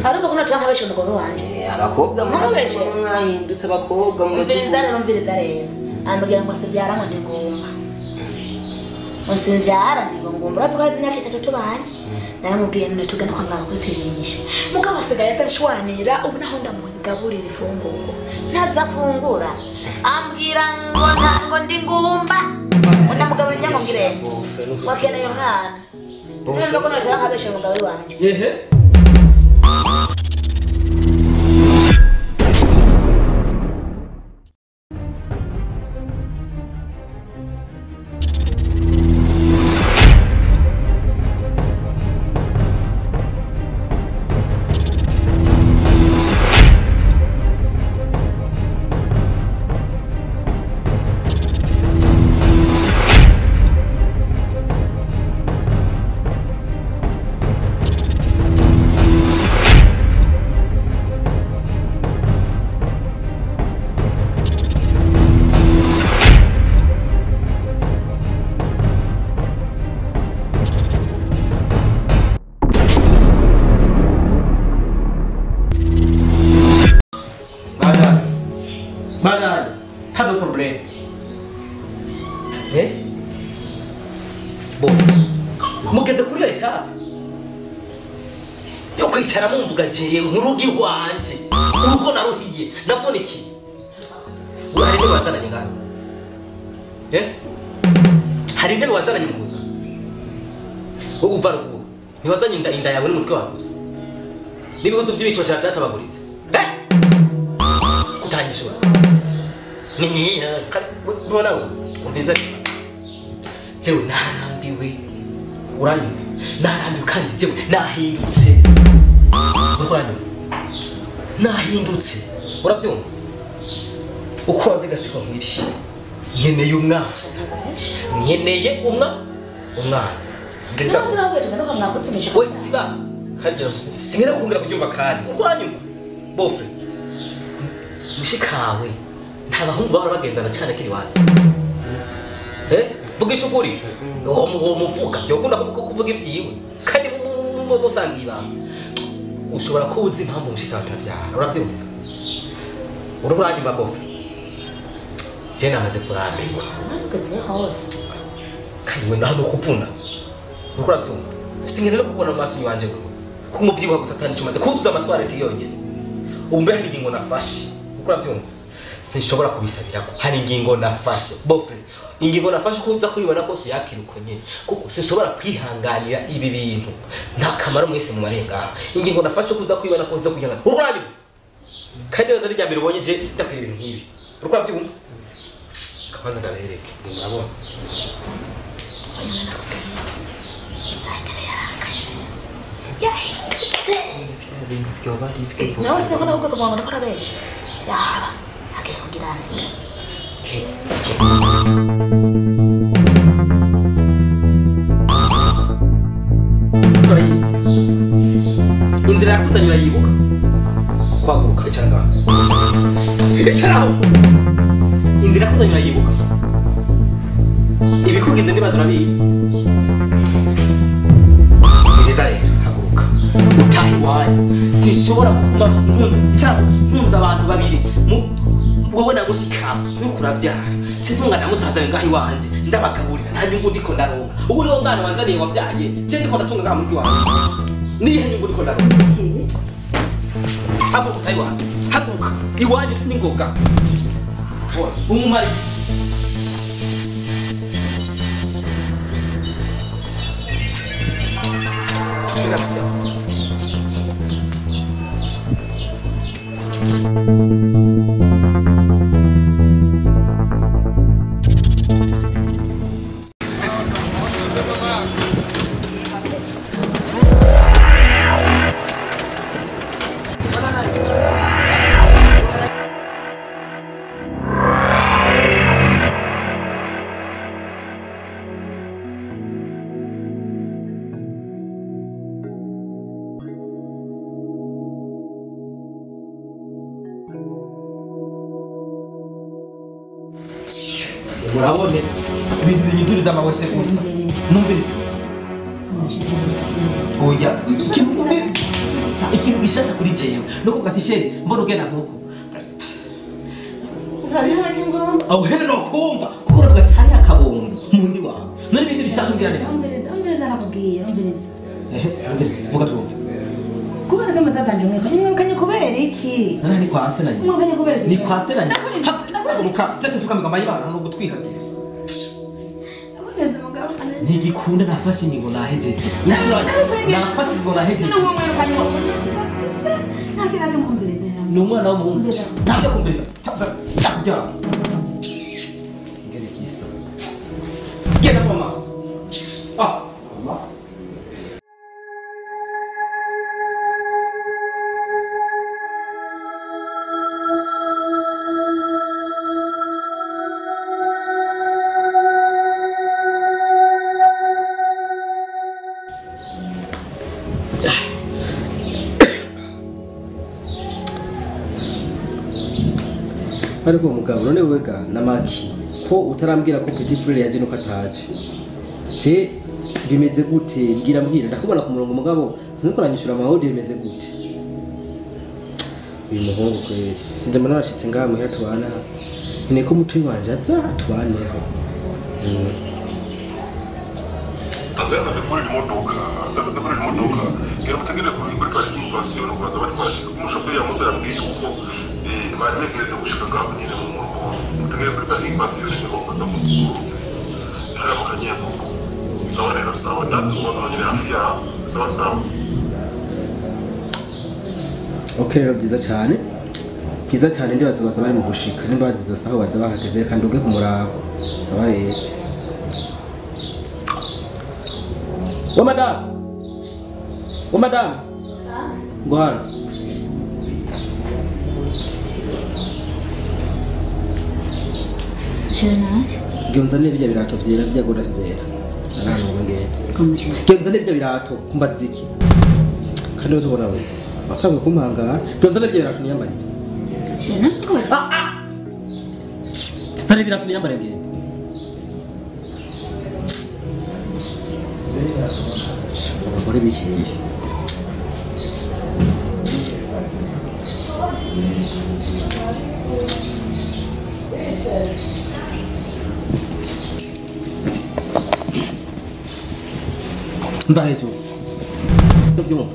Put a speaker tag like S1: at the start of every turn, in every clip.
S1: Ariko kuna twanga besho umugabo wanje.
S2: Abakobwa mwahindutse abakobwa
S1: mumviriza rero mviriza rero. Ambwira ngo sibyara ngo ndigomba. Ngo sibyara ndigomba. Uratse ko hari imyaka 3 tubanye. Naramubwiye none tugana kwa muganga kwipimisha. Mugabo asigaye atashwanira ubu naho ndamugaburira ifunguro. Ntazafungura. Ambwira ngo ngo ndi ngumba. Ndamugaburira nyamubwire. Wakeneye umwana. Niba ko natanga besho umugabo wanje.
S2: Ehe. Pas de problème. Eh? Bon. Mugeze kuri iyo etape yo kwicara mumvuga jewe mu rugo iwanje urugo naruhiye navunikiye. Hari intebe wazananye ngaho? Eh? Hari intebe wazananye mukuza? Wowe uva ruguru ntiwazanye inda yawe n'umutwe wawe gusa n'ibihuzu by'ibicosha byatabaguritse. Eh? Kutanyishura. Ni mbona umviza jewe narambiwe uranyumva narambiwe kandi jewe nahindutse uranyumva nahindutse urabyumva uko wanze gasiko nkwiriye nkeneye umwana nkeneye umwana ndeza we ziba kandi singera kongera kubyumva kandi uranyumva bofre mushikawe nta bahungu bahora bagendana cyane kiri wacu. Eh? Vugisha ukuri. Uwo muvuga byokunda kuvuga ibyiwe. Kandi musanga ibanga. Ushobora kuba uzi impamvu mushika batavyara. Uravyumva? Uranyumva bofe. Je namaze kurambirwa.
S1: Nageze hose.
S2: Kandi we naho kuvuna. Uko uravyumva? Singene no kubona amaso yanje ngo. Kumuvyibuha gusa kandi cumaze kuzuza amatwarete yonyene. Ubu mbe hari ingingo nafashe. Uko uravyumva? Sinshobora kubisabira ko hari ingingo nafashe bofre ingingo nafashe ko uza kuyibona kose yakiruko nyene kuko sinshobora kwihanganira ibi bintu nta kamaro mwese mu marenga ingingo nafashe ko uza kuyibona ko uza kwihangana urabi kandi baza rya mbere ubonye je ndakwira ibintu nkibi urukora byumva kabanza ndabereke murabona
S1: yahindutse nawe sinakona ahubwo kugira ngo ndakora benshi yaba
S2: inzira yakuzanye urayibuka kwaguruka icara ngaho icaraho inzira yakuzanye urayibuka ibikugize ndibaza urabizi neza rero haguruka utaha iwanyu sinshobora kuguma nkunze abantu babiri wowe na mushikama nuko uravyara cyangwa na musaza we ngaho iwanje ndabagaburira nta nyungu ndiko ndaronka ubu niwo mwana wanzaniye wavyaye cye ndiko ndatunga ngaho muri iwanje nihe nyungu ndiko ndaronka haguruka utaha iwanje haguruka iwanyu n'ingoga umumari Murabone ibintu binyuzuriza amawese gusa. Numvirize. Oya, ikintu gishasha kuri jewe. No kuvuga ati chéri, mbona ugenda nkuko. Aho hene no kumva kuko uravuga ati hari akabondo mundi wawe. None ibintu bishasha umbwira neza.
S1: Umviriza nakubwiye, umviriza.
S2: Umviriza, vuga twumve.
S1: Kubera ko mazatanje umweka, nimwirukanye kubera iki?
S2: Nani ni kwa Arsenal.
S1: Mwirukanye kubera iki?
S2: Ni kwa Arsenal. Haguruka, cyese fuka migamba y'ibara no gutwihagira. Ntigikunda nafashe ingingo nahejeje. Nafashe ingingo nahejeje. Ni umwana w'umuhungu. Ntabyo kumviriza. Cyakujya. Ngere kisa. Genda kwa maso. Ah. Ariko mugabo none wega na maki ko utarambwira ko Petit Frere yaje nuko ataje je bimeze gute mbwira ndakubona ku murongo mugabo nkuko uranyishura ama audio bimeze gute uyu muhungu kweri sinze mbona arashitse ngaha muhira tubana nkeneye ko mutoyi wanje aza tubaneho
S3: azamaze kurira imodoka ngira mutegere kuri parking basi no kubaza bari kwashika umushoferi yamuze yambwiye yuko bari begereje gushika ngaho nyine mu rugo mutegere kuri parking basi niho baza kumuguriza hariya mu Kanyengo sawa rero sawa ndazi ubona nyine hafi yaho sawa sawa.
S2: Okay rero byiza cyane ndibaza baza bari mu gushika nimba bagize sawa baza bahageze kandi uge ku murabo sawa rero. Wa madame. Wa madame. Ngwana. Ngiye bijya birato vyera zijya gora zera. Arano ngende. Ngiye bijya birato kumbaza iki? Kandi utubona we. Watangwe kumpangara. Ngiye bijya birato niyambariye. Ah. Tare birato niyambariye ngende. Abagore b'iki gihe mva hejuru ndabyumva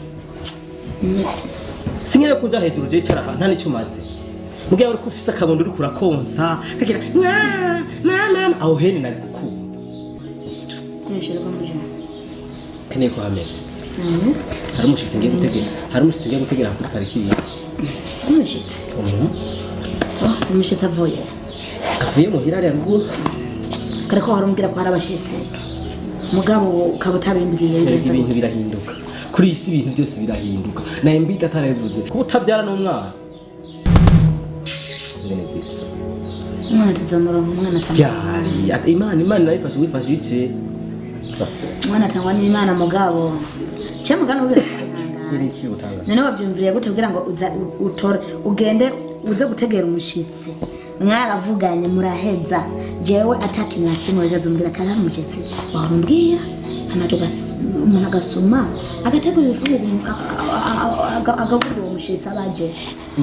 S2: sinkere kuja hejuru je icara nta nicyo umaze mugihe uri kufisa akabondo uri kurakonsa kagira mama aho hene nari kukumva keneye kuhamenya. Hari umushitsi ngiye gutegera. Hari umushitsi ngiye gutegera kuri pariki iyi.
S1: Umushitsi? Umushitsi avuye.
S2: Avuye muhira ari ruguru.
S1: Kare ko hari umbwira ko hari abashitsi. Mugabo ukaba utabimbwiye ngenza.
S2: Ibintu birahinduka. Kuri iyi si ibintu byose birahinduka. Naye mbita atarabivuze. Kuba utabyara n'umwana. Ngene gusa.
S1: Umwana tuzamuronka umwana atanga.
S2: Byari. Imana nayifashe wifashe ice.
S1: Mwana atangwa n'Imana mugabo. Cyo mugano ubira
S2: ibiki utanga.
S1: None wavyumviriye gute kugira ngo uza utore ugende uze gutegera umushitsi. Mwaravuganye muraheza. Jewe atakintu na kimwe wigeze umbwira kandi hari umushitsi. Warumbwira hama umuntu agasoma agategura ibifungurwa agaburira uwo mushitsi abaje.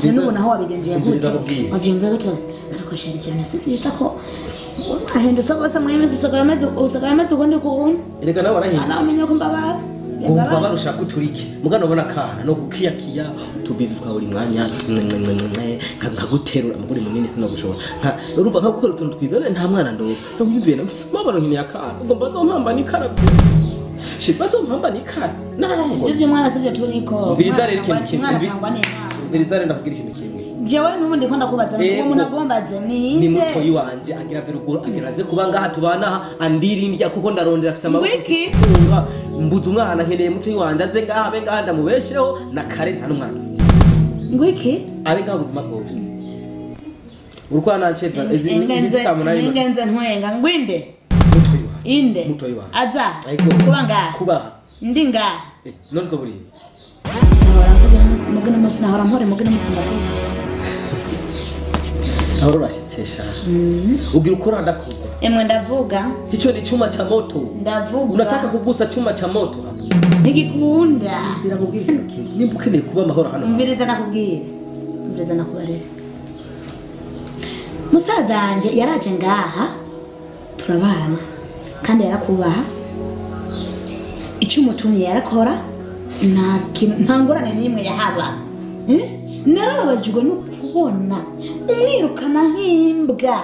S1: None ubona aho wabigenjeye gute? Wavyumviriye gute? Ariko shari cyane si vyiza ko ahindutse rwose muri misi usigaye ameze ukundi kuntu.
S2: Erega nawe warahindutse.
S1: Anamenye ko mbabara.
S2: Kumva barusha kuturike. Mugano ubona kana no gukiyakiya utubizi twa buri mwanya nkaguterura amaguru munini sinogushobora. Nka urumva nka gukora utuntu twiza nta mwana ndo. Nkumviye namfise mabaro nkeneye akana. Ubwo mbazompamba nikara. Shibazo mpamba nikara. Nararongo.
S1: Ivyo mwana sivyo turiko.
S2: Umviriza rero ikintu kimwe.
S1: Mwana atangwa n'Imana.
S2: Umviriza rero ndakubwira ikintu kimwe.
S1: Jewe nubundi ko ndakubaza uwo muntu agombaze ni
S2: ni mutoyi wanje agira veruguru agira aze kuba ngaha tubana andirindya kuko ndarondera afise amaboko mbuza umwana nkeneye mutoyi wanje aze ngaha abe ngaha ndamubesheho na kare nta n'umwana afise
S1: ngwiki
S2: abe ngaha ubuzima bwose urukwana nceva izi samunani
S1: ingenze ntwenga ngwinde
S2: mutoyi wanje
S1: inde
S2: mutoyi wanje
S1: aza kuba ngaha
S2: kuba
S1: ndi ngaha
S2: none nzoburiye
S1: nahora mvuga umunsi mugina umunsi nahora mpore mugina umunsi ndavuga
S2: aho urashitse sha ugira ukora ndakuba
S1: Emwe ndavuga.
S2: Hicho ni chuma cha moto.
S1: Ndavuga.
S2: Unataka kugusa chuma cha moto hapo.
S1: Ntigikunda.
S2: Zirakubwira nimba ukeneye kuba amahoro hano.
S1: Umviriza nakubwira. Umviriza nakubarira. Musaza wanje yaraje ngaha turabana kandi yarakubaha. Icyo umutumye yarakora nta ngorane n'imwe yahaba. Narababajwe no kubona umwirukana nk'imbwa.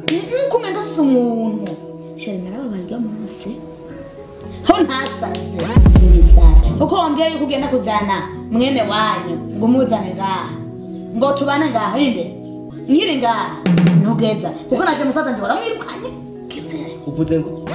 S1: Nkuko umenga si umuntu. Sheri narababajwe munsi. Ho ntasaze sinisara. Uko wambwiye yuko ugenda kuzana mwene wanyu ngo umuzane ngaha. Ngo tubane ngaha inde. Nkiri ngaha ntugeza kuko naje musaza nje baramwirukanye. Kizere.
S2: Uvuze ngo